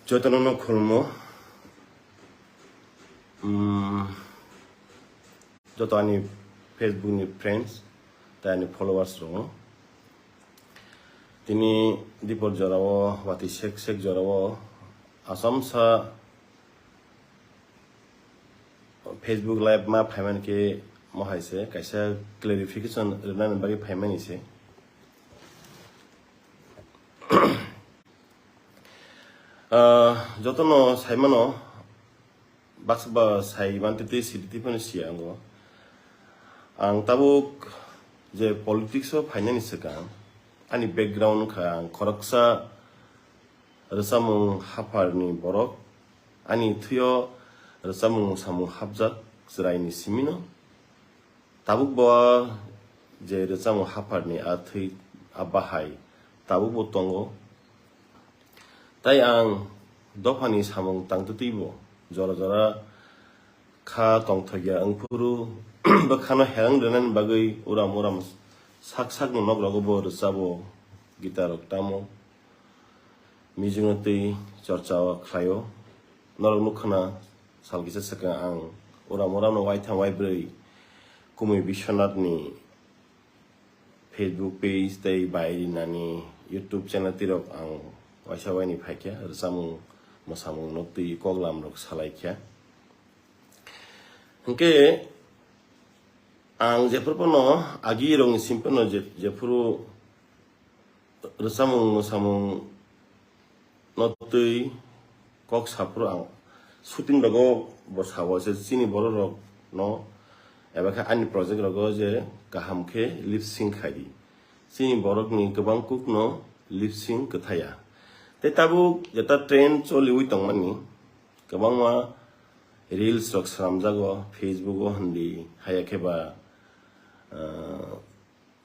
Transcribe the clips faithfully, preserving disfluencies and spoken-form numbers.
Jotono no khulmo. Mm, joto ani Facebook ni friends, tei ani followers rok. Tini dipor jorao, wati sek sek jorao, Assam sa Facebook Live ma phaimani khe mohai se kaisa clarification rwnani bagwi phaimani se. Ah, jotono saimano, baksa ba sai mantwi twi sidi twi phano siya ango. Ang tabuk je politics o phainani swkang, ani background wngkha ang khoroksa rwchapmung hapharni borok, ani thwio rwchapmung samung hapjak chwraini simino. Tabuk bo je rwchapmung hapharni a thwi a bahai tabuk bo tongo. Tai ang dophani samung tangtwtwi bo jora jora kha tongthokya wngphuru bwkhano herang rwnani bagwi uram uram sak sakni nok rogo bo rwchabo, guitar rok tamo. Music no twi chorcha o khlaio. Norok nukha na, sal kisa swkang ang uram uram no waitham waibrwi Kumui Biswanath ni Facebook page tei bai nani YouTube channel tirok ang waisa waini phaikha, rwchapmung, mwsamung no twi koklam rok salaikha. Hwnkhe ang jephuru phano agi rokni sim phano je-, jephuru rwchapmung mwsamung no twi kok saphuru ang shooting rogo bo sao se chini borok rok no eba khe ani project rogo je kaham khe lip sync khai di. Chini borok ni kwbang kuk no lip sync kwthaya. Tei tabuk jeta trend choliwi tongmani kwbangma reels rok swnamjago Facebook o hindi haya khe ba, ah,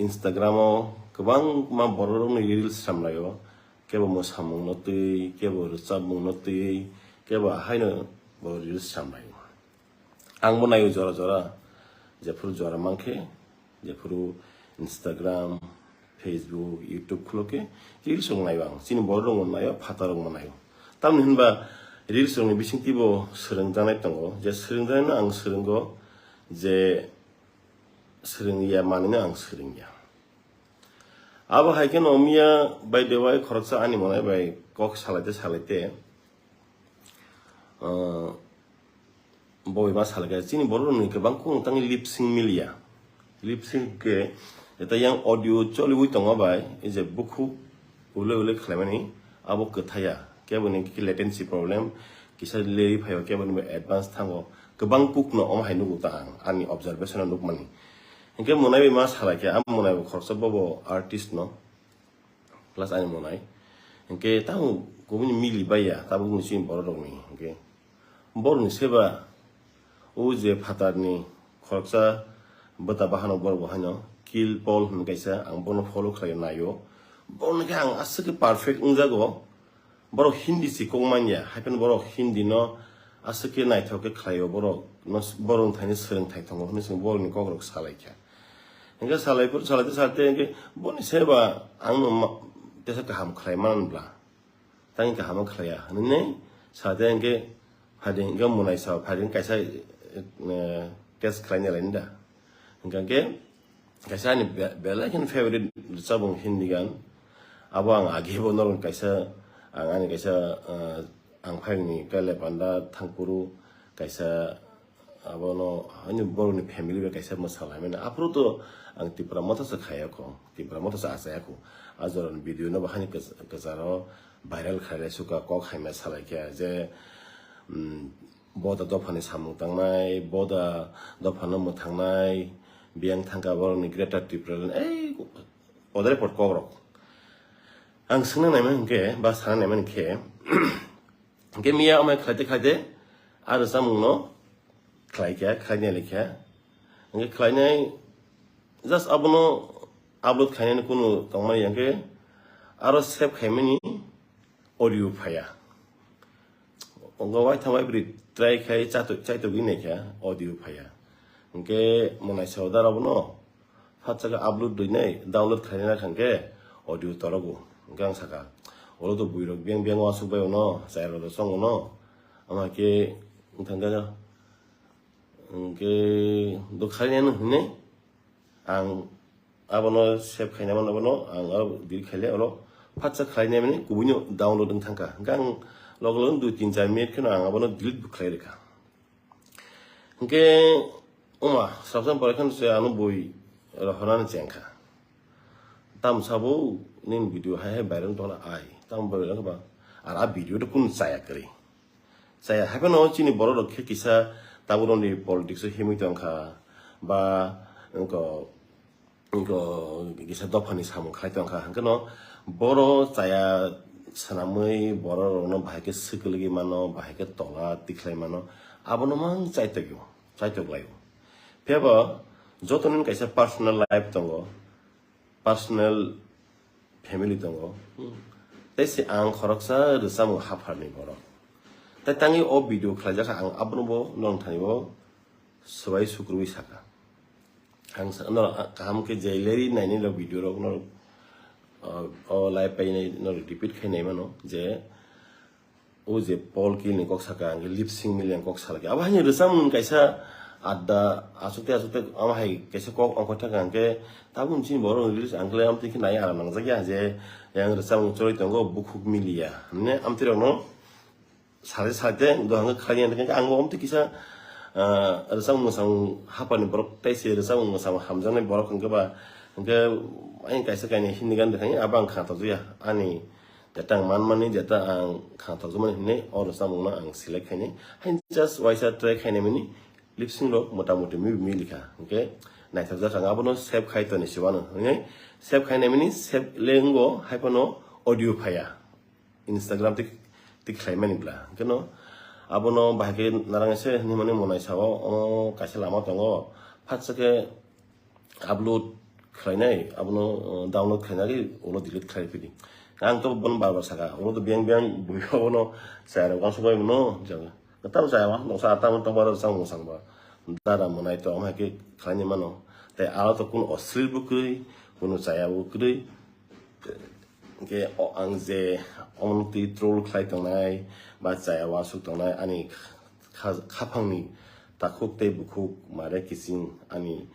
Instagram o kwbangma borok rokni reels samlaio, kebo mwsamung no twi, kebo rwchapmung no twi, kebo ahaino bo reels samlaio. Ang bo naio jora jora, jephuru jora mankhe, jephuru Instagram, Facebook, YouTube khulo khe reels rok naio ang. Chini borok rok mo naio, phatar rok mo naio. Tamni hinba reels rokni bisingtwi bo swrwngjaknai tongo, je swrwngjaknaino ang swrwngo, je swrwngya manwino ang swrwngya. Abo hai kheno miya by the way khoroksa ani monai bai kok salaite salaite, ah, boi ma salai kha chini borok rokni kwbang kung tangwi lip sync miliya. Lip sync khe eta yang audio choliwi tongo bai, ei je bukhuk ulei ulei khlaimani abo kwthaya, kebo ni khe latency latency problem kisa leri phaio, kebo ni advance thango, kwbang kuk no omo hai nugo ta ang ani observation o nukmani. Hwnkhe monai bai ma salai khe, a monai bo khoroksa bobo artist no, plus ani monai. Hwnkhe tamo kubuni mili baiya, tabuk ni chini borok rokni. Hwnkhe borokni seba o je phatarni khoroksa bwta bahano borok bo haino Kill Paul hwn kaisa, ang bono follow khlai naio. Borokni khe ang aswk khe perfect wngjago. Borok Hindi si kok manya, hai phano borok Hindi no aswk khe naithok khe khlaio, borok no, borok wngthani swrwngthai tongo hwnwi chwng borokni kok rok salai kha. Hwnkhe salai phuru salai tei salai tei hwnkhe boni seba ang no ma-, tesa kaham khlai man bla, tang kaham khlaiya hwnwi salai tei hwnkhe phaidi hwnkhe monai sao phaidi kaisa, eh, test khlai nai lai da. Hwnkhe kaisa ani be-, belai kheno favorite rwchapmung Hindi gan. Abo ang age bo norok kaisa, ang ani kaisa, ah, ang phaini kale panda thangphuru kaisa abono ani borokni family bai kaisa mwsa lai mano. Aphuru to ang Tipra Motha se khayakho, Tipra Motha se achayakho. A jorani video no bahani kwch-, kwcharo viral khailai suka kok haima salai khe je, mm, Boda dophani samung tangnai, Boda dophano mwthangnai, biyang thangka borokni Greater Tipraland, ei, odre pot kokrok. Ang swngna naimani hwnkhe, ba sana naimani khe, hwnkhe miya amai khlaite khlaite, a rwchapmungno khlaikha, khlainai laikha. Hwnkhe khlainai, just abono upload khainani kunu tongmani hwnkhe, aro save khaimani audio phaiya. Ongo waitham waibrwi try khai chato-, chaitogwi naikha audio phaiya. Hwnkhe monai sao da abono phatsa khe upload rwinai, download khlainai kha hwnkhe audio torogo. Hwnkhe ang sakha, Olo to buirok beng beng wasuk bai ono, chayarok to chong ono. Ama ke wngthang kha, hwnkhe do khainai no hwnwi ang abono save khainai mano, abono ang aro delete khaile, oro phatsa khainai mani kubuino download wng thangkha. Hwnkhe ang logo logo dui tin char minute kheno ang abono delete bo khlai rwkha. Hwnkhe wngma sabsam pore kheno se ano bui rohornani chengkha. Tamo sabo nini video hai hai viral wng tongla ai. Tamo viral wngkha ba? Ar a video to kunu chaya kwrwi. Chaya hai phano chini borok rok khe kisa tabuk rokni politics o himwi tongkha ba wngkha Wngkha kisa dophani samung khlai tongkha, hwnkhe no boro chaya swnamwi borok rokno bahai khe swkagwi mano, bahai khe tola tikhlai mano, abono mang chaitok, chaitok laio. Phiya bo joto nini kaisa personal life tongo, personal family tongo, tei se ang khoroksa rwchapmung hapharni borok. Tai tangwi o video khlaijak kha, ang abono bo nongthani bo swbai sukrubwi sakha. Ang sa-, no, kaham khe je leri naini rok video rok no, uh, o live painai no repeat khai nai mano je o je Paul Kill ni kok saka ang lip sync mili ang kok salaki. Abo haini rwchapmung kaisa adda asukte asukte amo hai kaisa kok ongkha thaka ang khe tabuk chini borok reels ang khe amo twi khe nai aram nangjak ya je yang rwchapmung choroi tongo bukhuk miliya. Hwnwi amtwi rok no Sari sari te dohang khe khlai ya, ang bo omtwi kisa, ah, rwchapmung mwchapmung hapharni borok tei se rwchapmung mwchapmung hamjaknai borok hwnkhe ba, hwnkhe ayang kaisa kainwi Hindi gan rwkha, abo ang kha tokjak ya. Ani jeta ang manmani, jeta ang kha tokjakmani hinwi o rwchapmungno ang select khainai. Hain just waisa try khainai mani lip sync rok mota moti mibi milikha. Hwnkhe naithokjak ang abono save khai toni se uanw. Hwnkhe save khainai mani save le wngo, hai phano audio phaiya. Instagram tik tik khlai mani bla. Hwnkhe no abono bahai khe narang se hinwi mani monai sao, o kaisa lama tongo. Phatsa khe upload khlainai, abono, uh, download khlainai, ulo delete khlai phidi. Ang to bono bar bar saka, ulo to biyang biyang bui abono chaya rok uansuk bai mano, jaga. Tamo chaya uansuk noksa, tamo tokbar rok chang mosang ba. Dara monai to, amhai khe khlaini mano. Tai aro to kunu oslil bo kwrwi, kunu chaya bo kwrwi. Hwnkhe o ang je omono twi troll khlai tongnai ba chaya uansuk tongnai ani kha-, khaphangni takhuk tei bukhuk mare kiching ani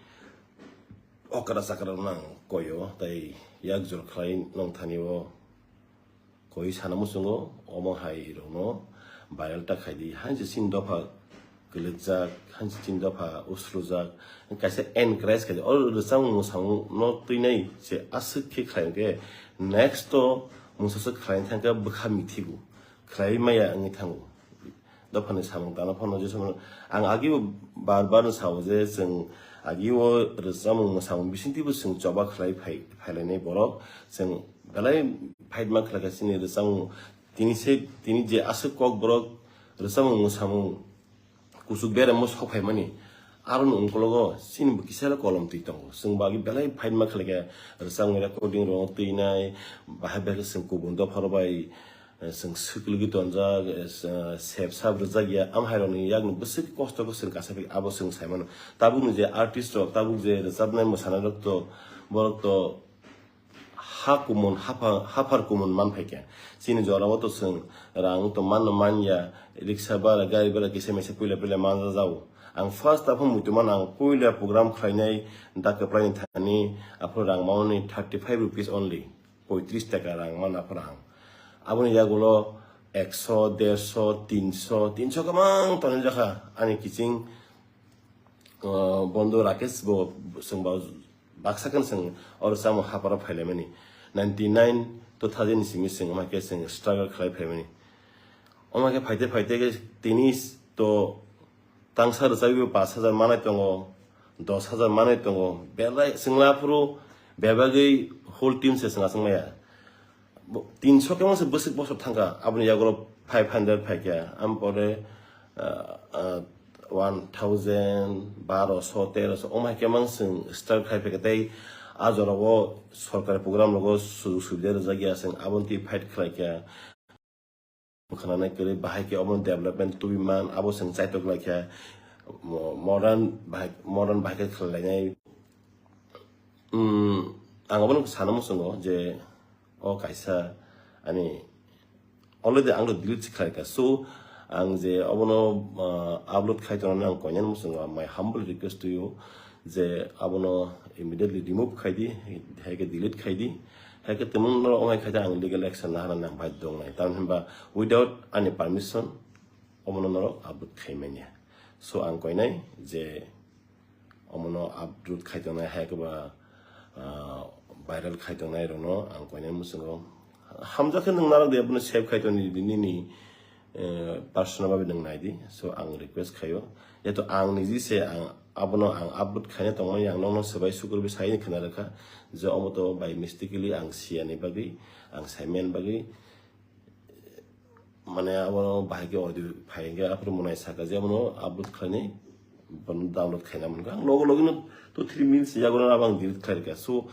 okra chakra rokno ang koio tei yak jora khlai nongthani o koi sana muchungo omo hai rokno viral ta khaidi. Hainse chini dopha kwlwkjak, hainse chini dopha usrujak, kaisa encourage khaidi. O rwchapmung mwsamung no twinai se aswk khe khlai hwnkhe next o mungsa swk khlai thangkhe bwkha mithigo, khlai maya wngwi thango. Dophani samung tangna phano je samung ang agi o bar bar no sao je chwng agi o rwchapmung mwsamung bisingtwi bo chwng choba khlai phai, phailainai borok chwng belai fight ma khlaikha chini rwchapmung. Tini se, tini je aswk kok borok rwchapmung mwsamung kuchuk beremo sok phaimani, aroni ungkologo chini bo kisa kolom twi tongo. Chwng bo agi belai fight ma khlaikha, rwchapmung recording rok twinai, bahai bahai khe chwng kubun dopha rok bai, eh, chwng swkligwi tonjak, eh, sep sap rwjak ya, am hai rokni yakni bwswk kosto khe chwng kasa phi abo chwng sai mano. Tabukni je artist rok, tabuk je rwchapnai mwsanai rok to, borok to ha kumun, hapha-, haphar kumun man phaikha. Chini jorao to chwng rang to manno man ya, riksa bara, gari bara kisa misa puila puila manja jao. Ang first aphano muitu mano ang puila program khlainai da kwplaini thani aphano rang manani thirty five rupees only, poitris taka rang mano aphano ang. Aboni yagulo ekso, derso, tinso, tinso kwbang tonwi jakha ani kiching, uh, bondo Rakesh bo chwng ba baksa khe chwng oro chamo haparo phailaimani. Ninety nine, two thousand ni simi chwng omo khe chwng struggle khlai phaimani. Omo khe phaite phaite khe tini to tangsa rwchapwi pash hajar manai tongo, dos hajar manai tongo, belai chwngla phuru bebagwi whole team se chwng achuk maya. Bo-, tinso khe mangse bwswk bosor thangkha, aboni yagulo five hundred phaikha, am pore, ah, ah, one thousand, baroso, teroso, omo hai khe mang chwng start khai phaikha, tei a jorao sorkari program rogo sujug subida rwjak ya, chwng aboni twi fight khlaikha. Khwnanai kwrwi bahai khe omo development tubui man, abo chwng chaitok laikha, mo-, modern bahai, modern bahai khe khlai lainai. Hmm, ang obono sana muchungo je o kaisa ani Already ang delete se khlaikha. So ang je abono, ah, upload khai tongnani ang koinani muchungo my humble request to you je abono immediately remove khai di, hai khe delete khai di. Hai khe temo norok wngnai khai di, ang legal action lahanani ang baidhyo wngnai. Tamni hwnba without ani permission omono norok upload khai manya. So ang koinai je omono upload khai tongnai, hai khe ba, ah, viral khai tongnai rokno ang koinai muchungo. Hamjakhe nwng narok de abono save khai tongdi, nini, eh, personal babe nwng nai di. So ang request khaio. Jehetu ang niji se ang abono ang upload khaina tongmani ang nokno swbai sukurbi sai khna rwkha je omo to by mistakenly ang siyani bagwi, ang saimani bagwi, mane abo bahai khe audio phai hwnkhe aphuru mwnai saka je abono upload khlainai, bono download khaina mankha. Ang logo logi no two three minutes yago no abang delete khlai rwkha. So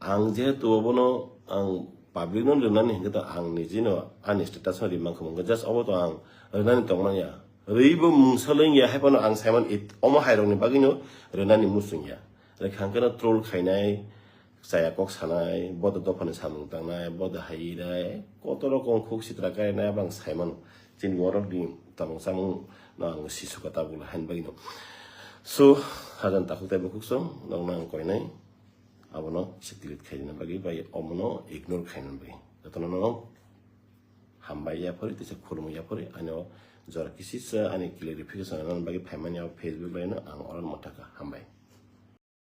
ang jehetu abono ang public no rwnani hwnkhe to ang niji no ani status no rimang kha, just obo to ang rwnani tongmani ya. Rwibo mungsa lengya hai phano ang saiman it-, omo hai rokni bagwi no rwnani muchung ya. Rwkha hwnkhe no troll khainai, chaya kok sanai, bodo dophani samung tangnai, bodo hai nai, koto rokom khuk sitra kainai, abang saimano. Chini borok ni tongmung chamung no ang sisuka tabuk hain bagwi no. So, hajan takhuk tei bukhuk song, nokno ang koinai, abono se delete khaina bagwi, bai omono ignore khaina bagwi. Jotono no hambai yaphori, tei se khulumwi yaphori, ani o jora kisisa ani clarification rwna bagwi phaimani o Facebook bai no ang oro mwthaka. Hambai.